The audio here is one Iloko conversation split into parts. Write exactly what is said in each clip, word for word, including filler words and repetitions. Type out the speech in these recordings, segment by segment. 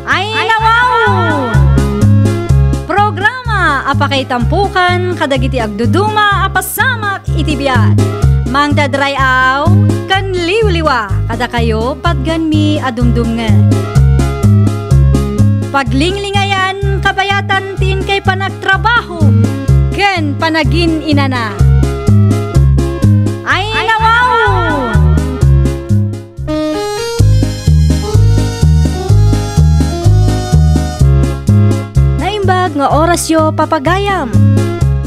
Ayna wow! Programa a pakaitampukan kadagiti agduduma a pasamak iti biag. Mangdadray-aw ken liwliwa kadakayo patgenmi a dumdumngeg. Paglinglingayan kabayatan ti inkay panagtrabaho ken panagin-inana. Ayna wow! Naimbag nga orasyo, papagayam.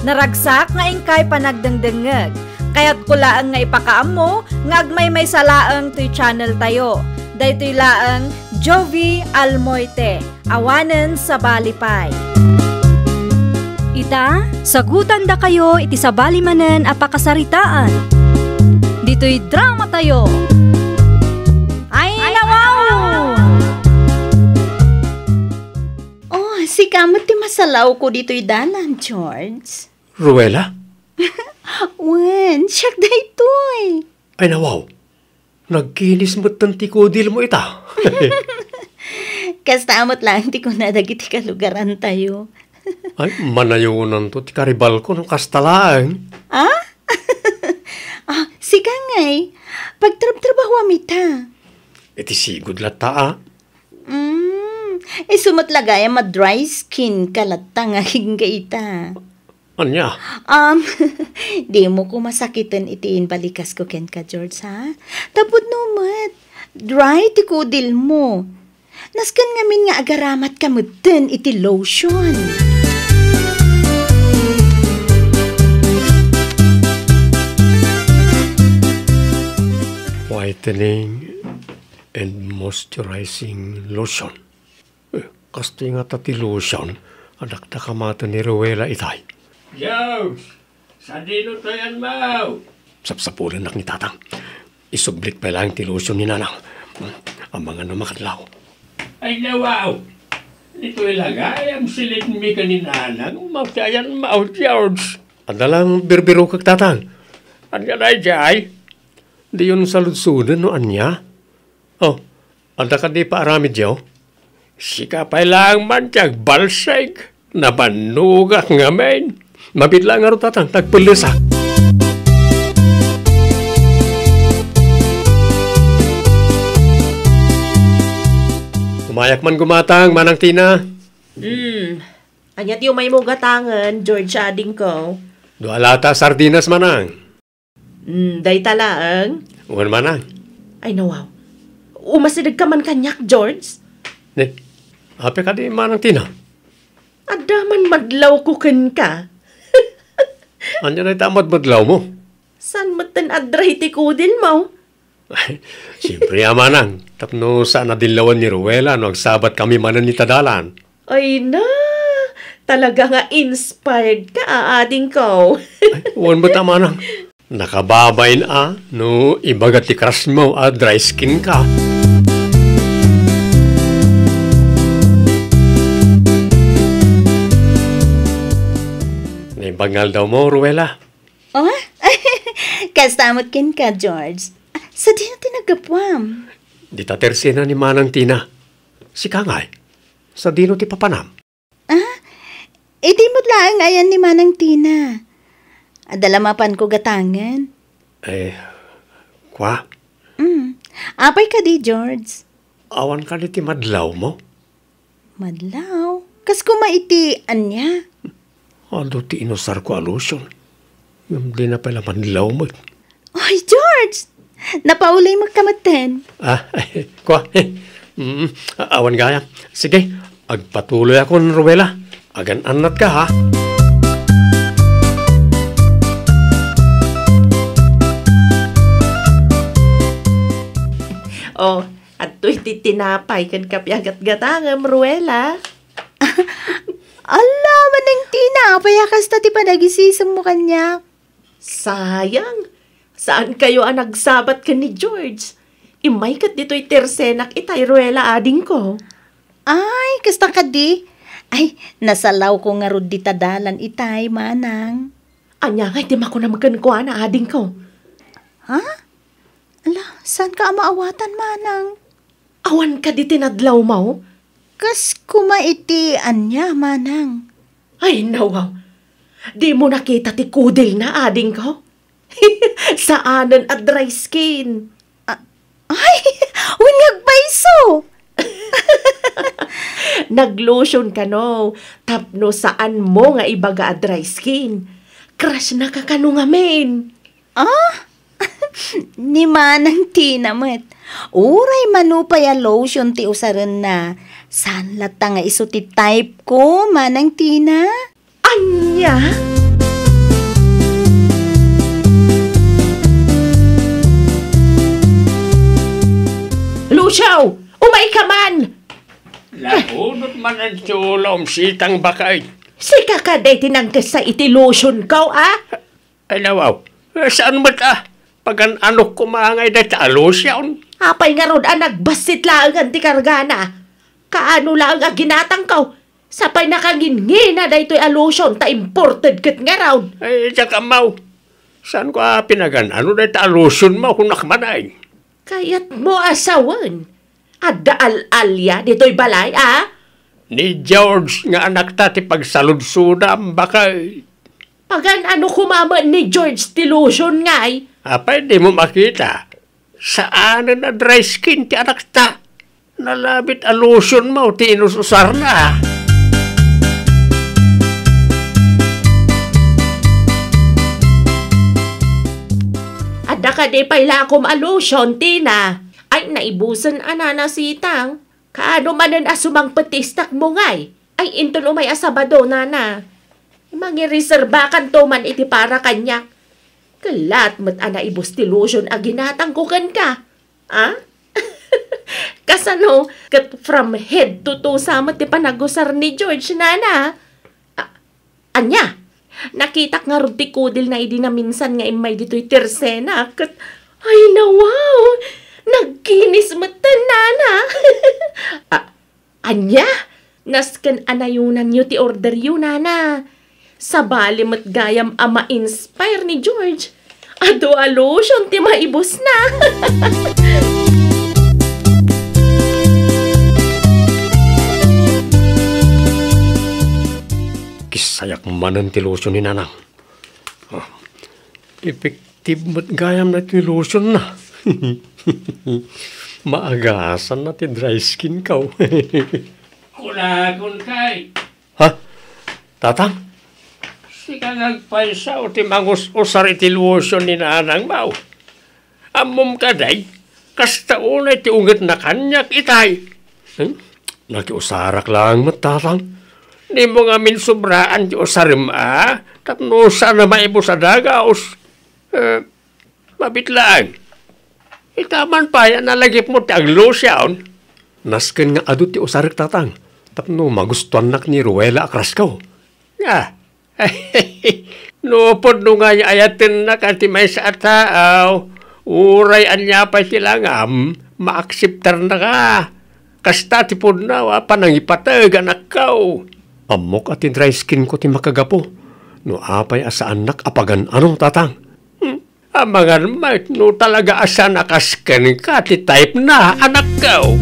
Naragsak nga inkay panagdengdengngeg. Kayatko laeng nga ipakaammo nga agmaymaysa laeng toy channel tayo. Daytoy laeng Jovi Almoite, awanen sabali pay. Ita, sagutandakayo iti sabali manen a pakasaritaan. Ditoy drama tayo. Ayna wow! Oh, sika met ti masalawko ditoy dalan, George. Ruela? Wen, siak daytoy. Ayna wow. Nagkinis metten ti kudilmo ita. Kasta met laeng ti kuna dagiti kalugarantayo. Ay, manayonanto ti karibalko no kasta laeng. Ah? Ah, sika ngay, pagtrabtrabahuam ita. Iti sigud latta, a. Mm, isu met la gayam a dry skin ka latta nga agingga ita. Ania? Um, dimo ko masakiten iti imbalikasko kenka, George, ha? Tapno met, dry ti kudilmo. Nasken ngamin nga agaramatka metten iti lotion. Whitening and moisturizing lotion. Eh, kastoy ngata ti lotion a dakdakamaten ni Ruela itay. George, sadino tayan mo? Sapsapulennak ni Tatang. Isublik pay laeng ti lotion ni Nanang. Amangan no makadlaw. Ayna wow! Ditoy la gayam silinmi ken ni Nanang, matiayan mo, George. Adda lang birbirokek, Tatang. Ania daydiay? Diyon saludsoden no ania? Oh, adda kadi paaramidyo? Sika pay laeng man ti agbalsig. Nabannogak ngamin. Mabiit laeng ngarud, Tatang, ta agpellesak. Umayak man gumatang, Manang Tina. Hmm. Ania ti umaymo gatangen, George, adingko? Dua lata sardinas, Manang. Mm, dayta laeng? Wen, Manang. Ayna wow. Umasidegka man kaniak, George? Ne, apay kadi, Manang Tina? Adda man madlawko kenka. Ania dayta a madmadlawmo? Saan metten a dry ti kudilmo? Siempre a, Manang, tapno saan a dillawan ni Ruela no agsabatkami manen ita dalan. Ayna, talaga nga inspired ka, a, adingko. Ay, wen met a, Manang. Nakababain a no ibaga ti crush mo a dry skin ka. Naimbag nga aldawmo, Ruela. Oh? Kasta met kenka, George. Sadino ti naggapuam? Dita tersena ni Manang Tina. Sika ngay, sadino ti papanam? Ah, idi met laeng ayan ni Manang Tina. Adda la mapanko gatangen. Eh, kwa? Mm. Apay kadi, George? Awan kadi ti madlawmo? Madlaw? Kas koma iti ania? Adu ti inusarko a lotion. Ngem dina pay la madlaw met. Oy, George! Napaulay met ka metten. Ah, kwa? Mm, awan gayam. Sige, agpatuloyakon, Ruela. Agan-annat ka, ha? Oh, adtoy ti tinapay ken kape a gatgatangem, Ruela. Alla, Manang Tina, apay a kasta ti panagisisemmo kaniak? Sayang, saankayo a nagsabat ken ni George. Immay ket ditoy tersenak itay, Ruela, adingko. Ay, kasta kadi? Ay, nasalawko ngarud dita dalan itay, Manang. Ania ngay ti makunam kenkuana, adingko? Ha? Ala, saanka a maawatan, manang? Awan kadi ti nadlawmo? Kas kuma iti ania, manang? Ay, nawaw. Dimo nakita ti kudilna, adingko? Saanen a dry skin. A-, ay, wen nga agpayso. Naglotion kano, tapno saanmo nga ibaga a dry skin. Crush na ka kano ngamin. Ah? Ni Manang Tina met. Uray mano pay a lotion ti usarenna. Saan latta nga isu ti type ko, Manang Tina? Ania? Lucio! Umay ka man! Nahunot man ti ulom, sitang baket. Sika kadi ti nangkessa iti lotion ko, a? Ay, nawaw. Eh, saan met, a? Pagan-anok koma ngay dayta a lotion? Apay ngarud a nagbassit laengen ti kargana? Kaano laeng a ginatangko? Sapay nakanginngina daytoy a lotion ta imported ket ngarud. Ay, diak ammo. Saanko a pinagan-ano dayta a lotionmo, kunak manen. Kayatmo a sawen, adda al-alia ditoy balay, a? Ni George nga anakta ti pagsaludsodam, baket. Pagan-ano koma met ni George ti lotion ngay? Apay, dimo makita? Saanen a dry skin ti anakta. Nalabit a lotionmo ti inus-usarna. Adda kadi pay lakom a lotion, Tina? Ay, naibusen a nana sitang. Kaano manen a sumangpet ti istakmo ngay? Ay, inton umay a Sabado, nana. Mangireserbakanto man iti para kaniak. Kellat met a naibus ti lotion a ginatangko kenka. A? Kasano, ket from head to toe sa met ti panagusar ni George, nana? A-, ania? Nakitak ngarud ti kudilna idi naminsan nga immay ditoy Tersena, ket, ay, nawaw! Nagkinis metten, nana! A-, Ania? Nasken a nayonanyo ti orderyo, nana. Sabali met gayam a ma-inspire ni George. Adu a lotion ti maibusna. Kissayak manen ti lotion ni Nanang. Ah, effective met gayam na ti lotion na. Maagasanna ti dry skin ko. Kunakon kay. Ha? Tatang? Sika nga agpayso ti mangus-usar iti lotion ni nanangmo. Ammom kadi, kasta unay ti ungetna kaniak itay. Hmm? Nakiusarak laeng met, Tatang. Dimo ngamin sobraan ti usarem a, tapno saan a maibus a dagus. Eh, mabitlaan. Itaman pay a nalagipmo ti aglotion. Nasken nga adu ti usarek, Tatang, tapno magustuannak ni Ruela a crush ko. Ah, no pudno nga ay-ayatennak ti maysa a tao, uray ania pay ti langam, maakseptarnaka. Kasta ti pudno a panangipateg, anakko. Ammok a ti dry skin ko ti makagapu no apay a saannak a pagan-ano, Tatang. Hmm, amangan met no talaga a saan a kas kenka ti type na, anakko.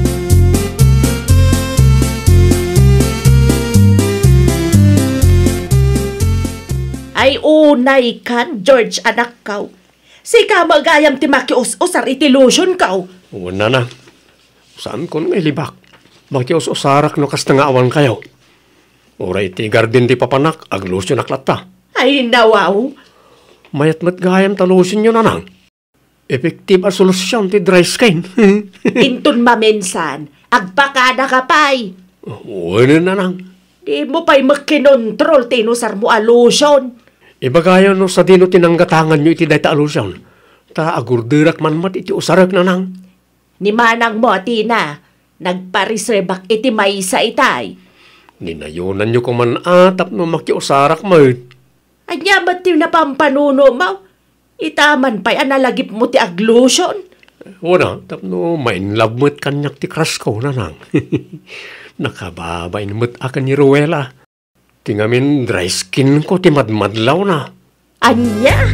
Ay, unay kan, George, anakko. Sika met gayam ti makius-usar iti lotion ko. Wen, Nana. Saankon nga ilibak. Makius-usarak no kasta nga awan kayo. Uray iti garden ti papanak, aglotionak latta. Ay, nawaw. Mayat met gayam ta lotionyo, Nanang. Effective a solusyon ti dry skin. Inton maminsan, agpakadaka pay. Wen, Nanang. Dimo pay makinontrol ti inusarmo a lotion. Ibagayo no sadino ti nanggatanganyo iti dayta a lotion. Ta agurderak man met iti usarek, Nanang. Ni manangmo a Tina, nagpareservak iti maysa itay. Ninayonanyo koman a tapno makiusarak met. Ania met ti napampanunomo? Itaman pay a nalagipmo ti aglotion. Wen a, tapno ma-in love met kaniak ti crush ko, Nanang. Nakababain met a ken ni Ruela. Ti ngamin dry skin ko ti madmadlawna. Ania?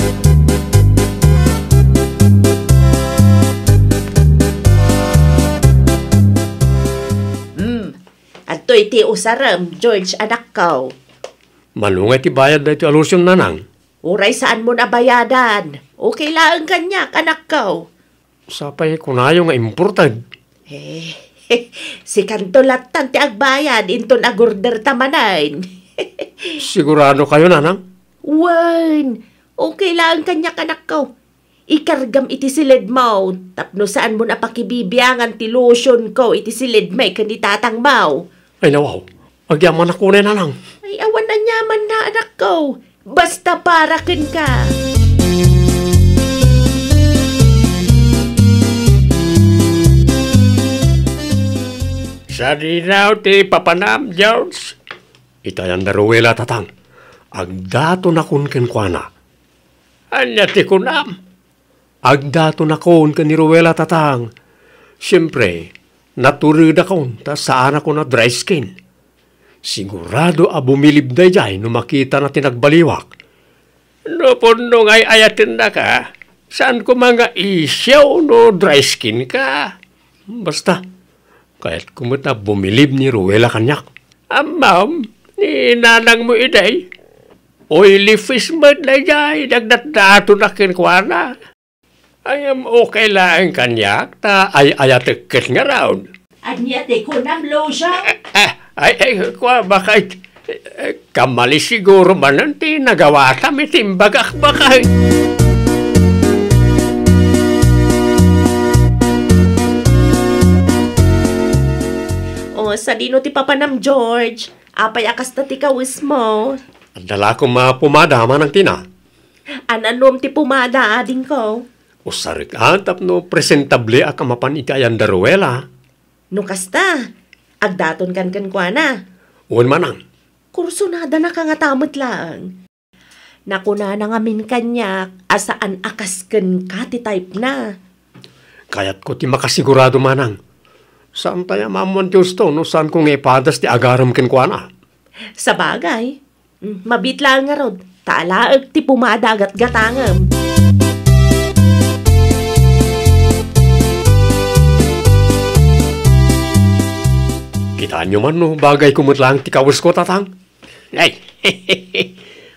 ti usarem, George, anakko. Mano ngay ti bayad daytoy a lotion, nanang? Uray saanmon a bayadan. Okay laeng kaniak, anakko. Sapay kunayo nga imported. Eh, sikanto lattan ti agbayad inton agorder ta manen. Sigurado kayo, nanang? Wen, okay laeng kaniak, anakko. Ikargam iti siledmo, tapno saanmon a pakibibiangan ti lotionko iti siledmi ken ni tatangmo. Ay, nawaw. Agyamanak unay, nanang. Ay, awan aniamanna, anakko. Basta para kenka. Sadino ti papanam, George? Iti ayan da Ruela, tatang. Agdatonakon kenkuana. Ania ti kunam? Agdatonakon ken ni Ruela, tatang. Siempre, naturedakon ta saanakon a dry skin. Sigurado a bumilib daydiay no makitana ti nagbaliwak. No pudno nga ay-ayatennaka, saan koma nga issue no dry skin ka. Basta, kayatko met a bumilib ni Ruela kaniak. Ammom, ni nanangmo idi, oily face met daydiay, nagdatdaton kenkuana. Ay, am, okay laeng kaniak, ta ay-ayatek ket ngarud. Ania ti kunam, Lucio? Ah, ay, ay, kua, bakay, eh, kamali siguro manen ti nagawatam iti imbagak, bakay. O, sadino ti papanam, George? Apay a kasta ti kawesmo? Adda la koma pomada, Manang Tina. An-anom ti pomada, adingko? Usarek a tapno presentabliak a mapan iti ayan da Ruela. No kasta, agdatonkan kenkuana. Wen, Manang. Kursonadanaka ngata met laeng. Nakunana ngamin kaniak a saan a kas kenka ti type na. Kayatko ti makasigurado, Manang. Saantay a maammoan ti husto no saanko nga ipadas ti agarem kenkuana. Sabagay. Mm, mabiit laeng ngarud, ta alaek ti pomada a gatgatangem. Kitaenyo man no bagayko met laeng ti kawesko, tatang. Ay,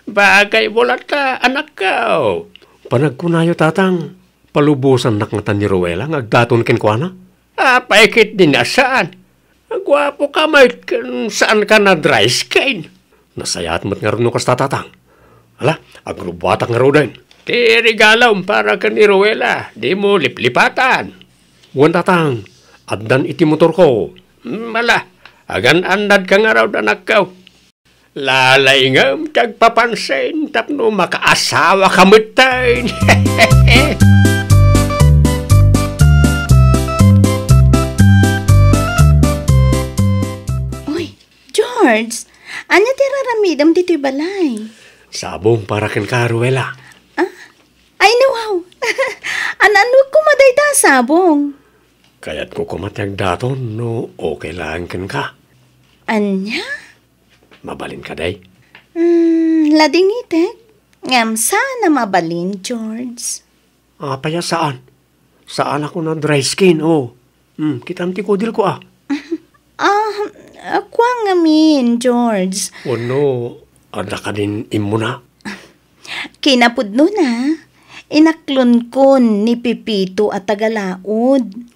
bagaymo latta, anakko. Panagkunayo, tatang, palubosannak ngata ni Ruela nga agdaton kenkuana? Apay ketdi a saan? Guapoka met ken saanka a dry skin. Nasayaat met ngarud no kasta, tatang. Ala, agrubbuatak ngaruden. Ti regalom para ken ni Ruela, dimo liplipatan. Wen, tatang, addan iti motorko. Hmm, ala, agan-annadka ngarud, anakko. Lalaingem ti agpapansin tapno makaasawaka metten. Uy, George, ania ti raramidem ditoy balay? Sabong para kenka, Ruela. Ah? Ay, nawaw. An-anok koma dayta a sabong? Kayatko koma ti agdaton no okay laeng kenka. Ania? Mabalin kadi? Hmm, ladingitek. Ngem saan a mabalin, George. Apay a saan? Saanakon a dry skin, o. Hmm, kitam ti kudilko, a. Ah, ah, kua ngamin, George. Wenno, adda kadin immuna? Kinapudnona, inaklonkon ni Pepito a taga-Laod.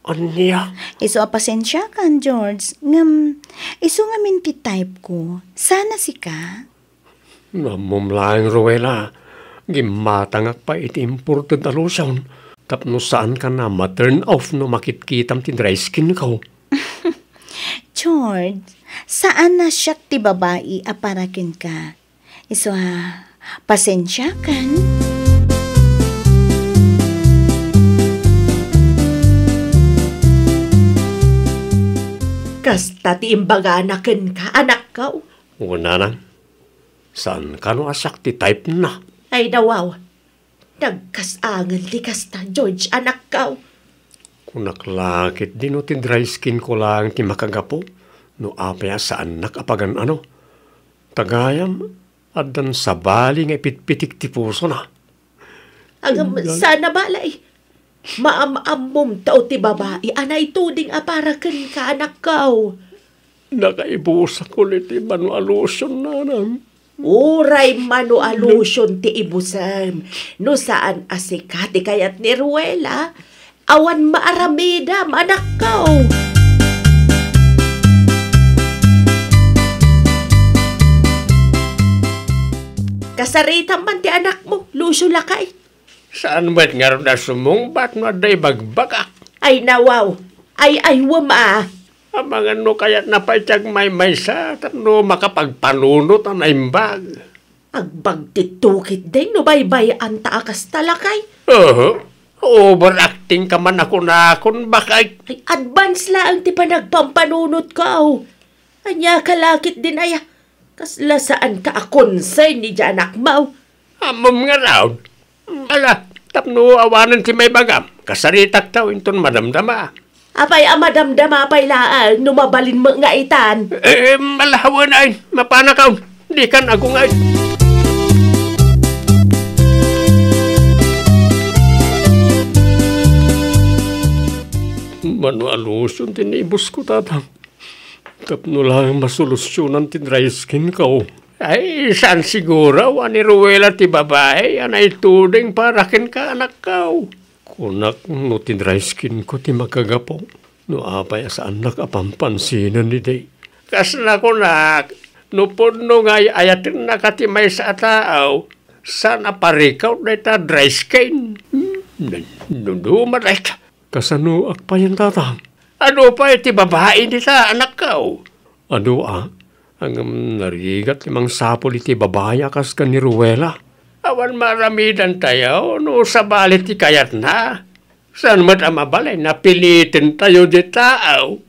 Ania? Isu a pasensiakan, George. Ngem, isu ngamin ti type ko. Saan a sika? Ammom laeng, Ruela, gimmatangak pay iti imported a lotion tapno saankan a ma-turn off no makitkitam ti dry skin ko. George, saan a siak ti babai a para kenka. Isu a, pasensiakan. Kasta ti imbagana kenka, anakko. Wen, nanang, saan kano a siak ti type na. Ay, nawaw. Nagkas-angel ti kasta, George, anakko. Kunak la ketdi no ti dry skin ko laeng ti makagapu no apay a saannak a pagan-ano. Ta gayam, addan sabali nga ipitpitik ti pusona. Agam, Gal- sana balay. Maam-ammom ta ti babai a naituding a para kenka, anakko. Nakaibusakon iti mano a lotion, nanang. Uray mano a lotion ti ibusem, no saan a sika ti kayat ni Ruela, awan maaramidam, anakko. Kasaritam man ti anakmo, Lucio lakay. Saan met ngarud a sumungbat no adda ibagbagak? Ay, nawaw. Ay, ay, wama. Amangan no kayatna pay ti agmaymaysa tapno makapagpanunot a naimbag. Agbagtitto ketdin no baybay-anta a kasta, lakay. Oho. Overacting ka man a kunakon, baket. Ay, advance laeng ti panagpampanunotko. Ania ka la ketdin aya? Kasla saanka a concern iti anakmo. Ammom ngarud. Ala, tapno awanen ti maibagam, kasaritakto inton madamdama. Apay a madamdama pay laeng no mabalinmo nga itan? Eh, malahawen ay, mapanakaw, dikan agungay. Mano a lotion ti naibusko, tatang? Tapno laeng masolusionan ti dry skin ko. Ay, saan siguro a ni Ruela ti babai a naituding para kenka, anakko. Kunak no ti dry skin ko ti makagapu, no apay a saannak a pampansinan idi. Kasna kunak, no pudno nga ay-ayatennaka ti maysa a tao, saan a parikaw dayta dry skin? Hmm, nanduma dayta. Kasano ak payen, tatang? Adu pay ti babai dita, anakko? Adu a, ngem narigat ti mangsapul iti babai a kas ken ni Ruela. Awan maaramidantayo no sabali ti kayatna. Saan met a mabalin a pilitentayo ti tao?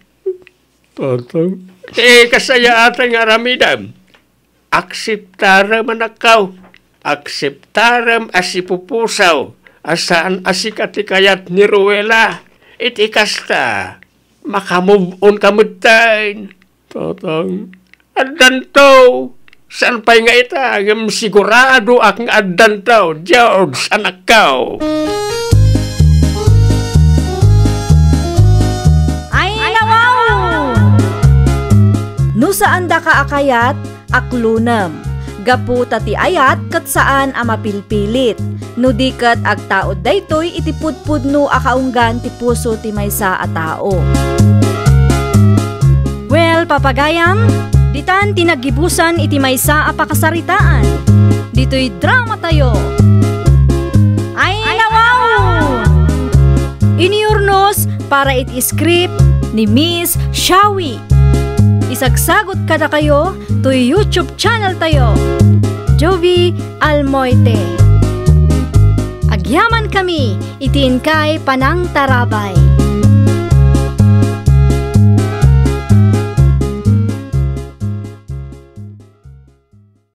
Tatang. Ti kasayaatan nga aramidem. Akseptarem, anakko. Akseptarem a sipupusaw a saan a sika ti kayat ni Ruela. Iti kasta, makamove on ka metten. Tatang. Addanto. Saan pay nga ita, ngem siguradoak nga addanto, George, anakko. Ay, nawaw! No saandaka a kayat, aklonem. Gapu ta ti ayat ket saan a mapilpilit. No di ket agtaud daytoy iti pudpudno a kaunggan ti puso ti maysa a tao. Well, papagayam, ditan ti naggibusan iti maysa a pakasaritaan. Ditoy dramatayo. Ay, nawaw! Inurnos para iti script ni Miss Shawi. Isagsagot kadakayo toy YouTube channel tayo, Jovi Almoite. Agyaman kami iti inkay panangtarabay.